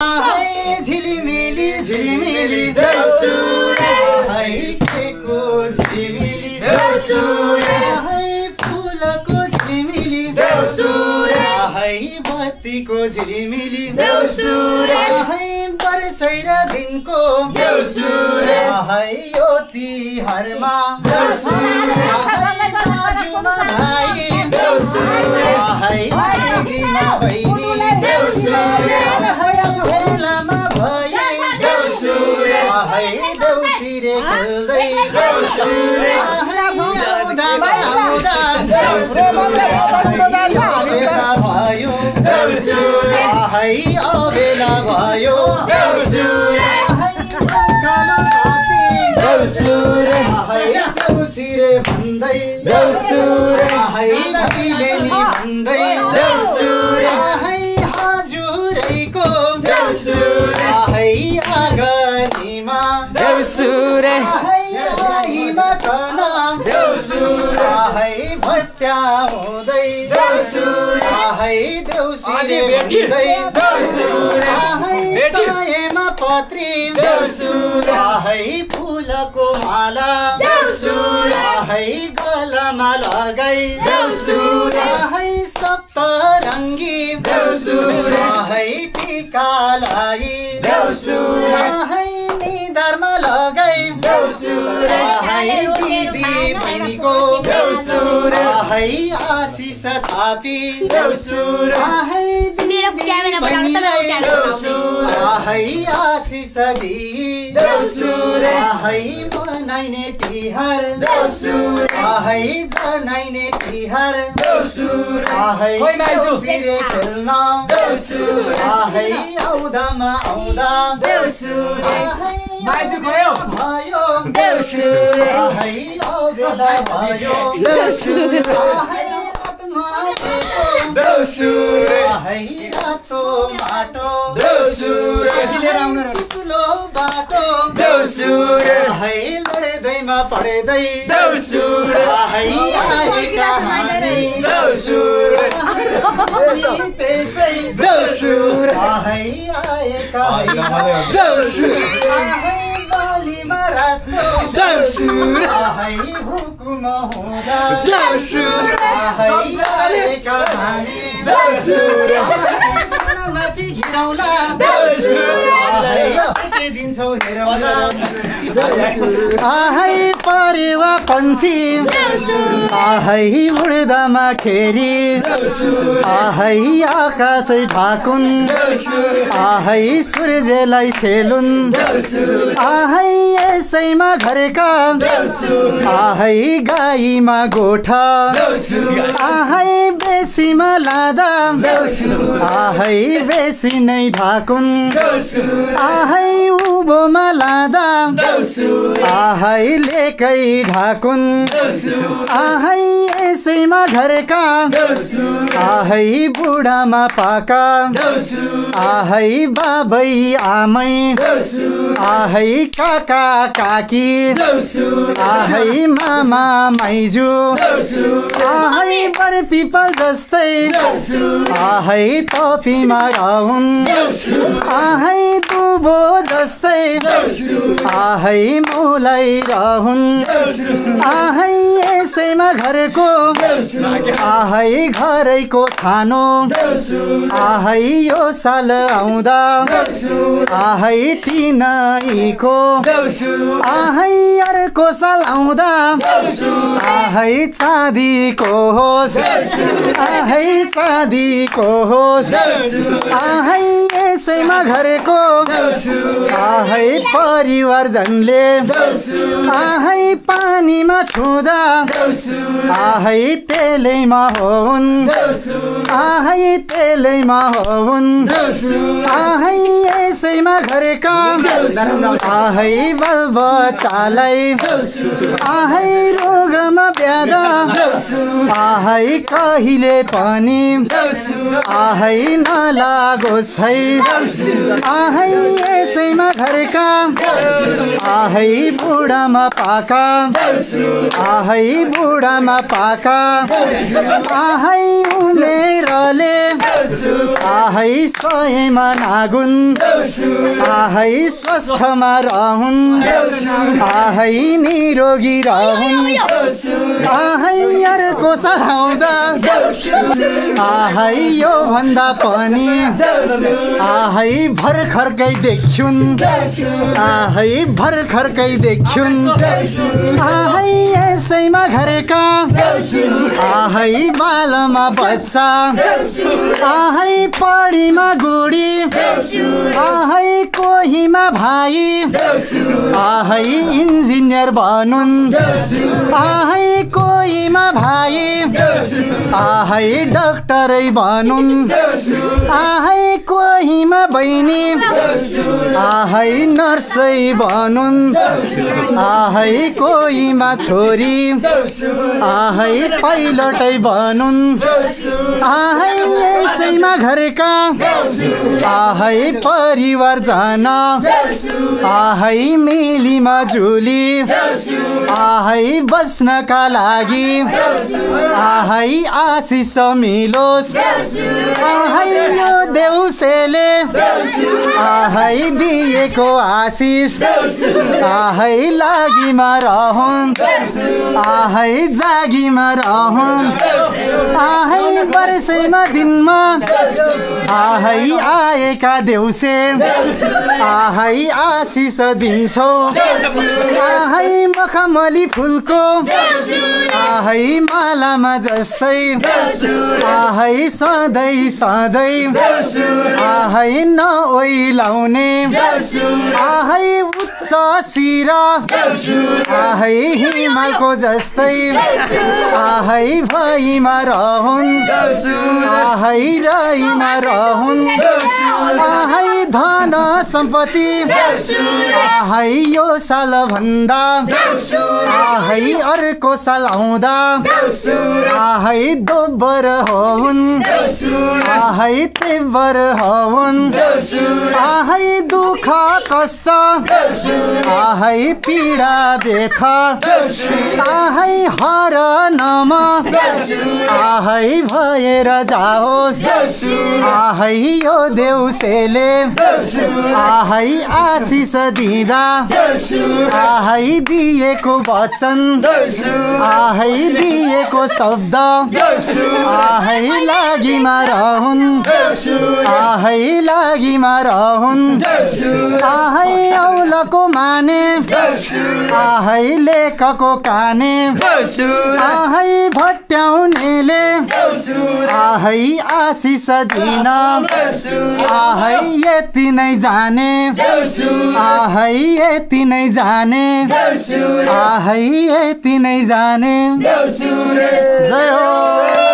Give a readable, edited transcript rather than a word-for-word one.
आहै झिलिमिली झिलिमिली देउसुरे आहै केको झिलिमिली देउसुरे आहै फुलको झिलिमिली देउसुरे आहै बत्तीको झिलिमिली देउसुरे आहै वर्षै र दिनको देउसुरे आहै यो तिहारमा देउसुरे आहै दाजुमा भाइ देउसुरे आहै दिदीमा बहिनी देउसुरे आहै बेलामा भए देउसुरे आहै देउसिरे खेल्दै देउसुरे आहै आउँदामा आउँदा देउसुरे भयो देउसुरे आहै अबेला भयो देउसुरे आहै कालो घाँटी देउसुरे आहै देउसिरे भन्दै देउसुरे आहै भैलेनी भन्दै देउसुरे आहै हजुरैको देउसुरे आहै आँगनीमा देउसुरे आहै आइमा कना देउसुरे आहै भट्याउँदै देउसुरे आहै देउसिरे बेटी भन्दै देउसुरे आहै सायमा पत्री देउसुरे आहै फुलको माला देउसुरे आहै गलामा लगाई देउसुरे आहै सप्तरङ्गी देउसुरे आहै टीका लाई देउसुरे आहै निधारमा लगाई देउसुरे आहै दिदी बहिनीको देउसुरे आहै आशिष थापी देउसुरे आहै दिदी बहिनीलाई देउसुरे आहै आशिष दिई देउसुरे आहै मनाइने तिहार देउसुरे आहै जनाइने तिहार देउसुरे आहै देउसिरे खेल्न देउसुरे आहै आउँदामा आउँदा देउसुरे आहै माइजू गयो भयो देउसुरे आहै अबेला भयो देउसुरे आहै रातमा आएको देउसुरे आहै रातो माटो देउसुरे आहै चिप्लो बाटो देउसुरे आहै लड्दैमा पढ्दै देउसुरे आहै आएका हामी देउसुरे त्यसै देउसुरे आहै आएका देउसुरे आहै बालीमा राजको देउसुरे आहै हुकुम हुँदा देउसुरे आहै आएका हामी देउसुरे माथि घिरौला देउसुरे आहै दिन्छौ हेरौला आहै परेवा पन्छी आहै उड्दामा खेरी आहै आकाशै ढाकुन आहै सूर्यलाई छेलुन आहै यसैमा घरका आहै गाईमा गोठा आहै बेसीमा लादा आहै बेसी नै ढाकुन आहै उभोमा लादा आहै लेकै ढाकुन आहै यसैमा घरका आहै बुढामा पाका आहै बाबै आमै आहै काका काकी आहै मामा माइजू आहै बर पिपल जस्तै आहै टपीमा राउन आहै दुबो जस्तै आहै मौलाई राहुन आहै यसैमा घरको आहै घरैको छानो आहै यो साल आउँदा आहै टिनैको आहै अर्को साल आउँदा आहै चाँदीको होस् आहै चाँदीको होस् आहै यसैमा घरको आहै परिवारजनले आहै पानीमा छुँदा आहै तेलैमा होउन् आहै तेलैमा होउन् आहै यसैमा घरका आहै बालबच्चालाई आहै रोगमा ब्यादा आहै कहिले पनि आहै नलागोस् है आहै यसैमा घरका आहै बुढामा पाका आहै बुढामा पाका आहै उमेरले आहै सयमा नागुन आहै स्वस्थमा रहून् आहै निरोगी रहून् आहै अर्को सहाउँदा आहै यो भन्दा पनि आहै भर्खरकै देखुन् आहै भर्खरकै देखुन् आहै यसैमा घरका आहै बालमा बच्चा आहै पढीमा गुडी आहै कोहीमा भाइ आहै इन्जिनियर बनुन् आहै कोहीमा भाइ आहै डाक्टरै बनुन् आहै कोहीमा बहिनी आहै नर्सै बनुन् आहै कोहीमा छोरी आहै पाइलटै बनुन् आहै यसैमा घरका आहै परिवार जान आहै मिलीमा जुली आहै बस्नका लागि आहै आशिष मिलोस् आहै यो देउसेले आहै दिएको आशिष आहै लागिमा रहून् आहै जागीमा रहून् आहै वर्षैमा दिनमा आहै आएका देउसे आहै आशिष दिन्छौ आहै मखमली फुलको आहै मालामा जस्तै आहै सधैँ सधैँ आहै नओइलाउने आहै उच्च शिर आहै हिमालको जस्तै आहै भैमा रहून् आहै रहीमा रहून् आहै धन सम्पत्ति आहै यो साल भन्दा आहै अर्को साल आउँदा आहै दोब्बर होउन् आहै तेब्बर होउन् आहै दुःख कष्ट आहै पीडा व्यथा आहै हरनमा आहै भएर जाओस् आहै यो देउसेले आहै आशिष दिँदा आहै दिएको वचन आहै दिएको शब्द आहै लागिमा रहून् आहै लागिमा रहून् आहै औलको माने आहै लेखको काने आहै भट्याउनेले आहै आशिष दिन आहै यति नै जाने आहै यति नै जाने आहै यति नै जाने जय हो।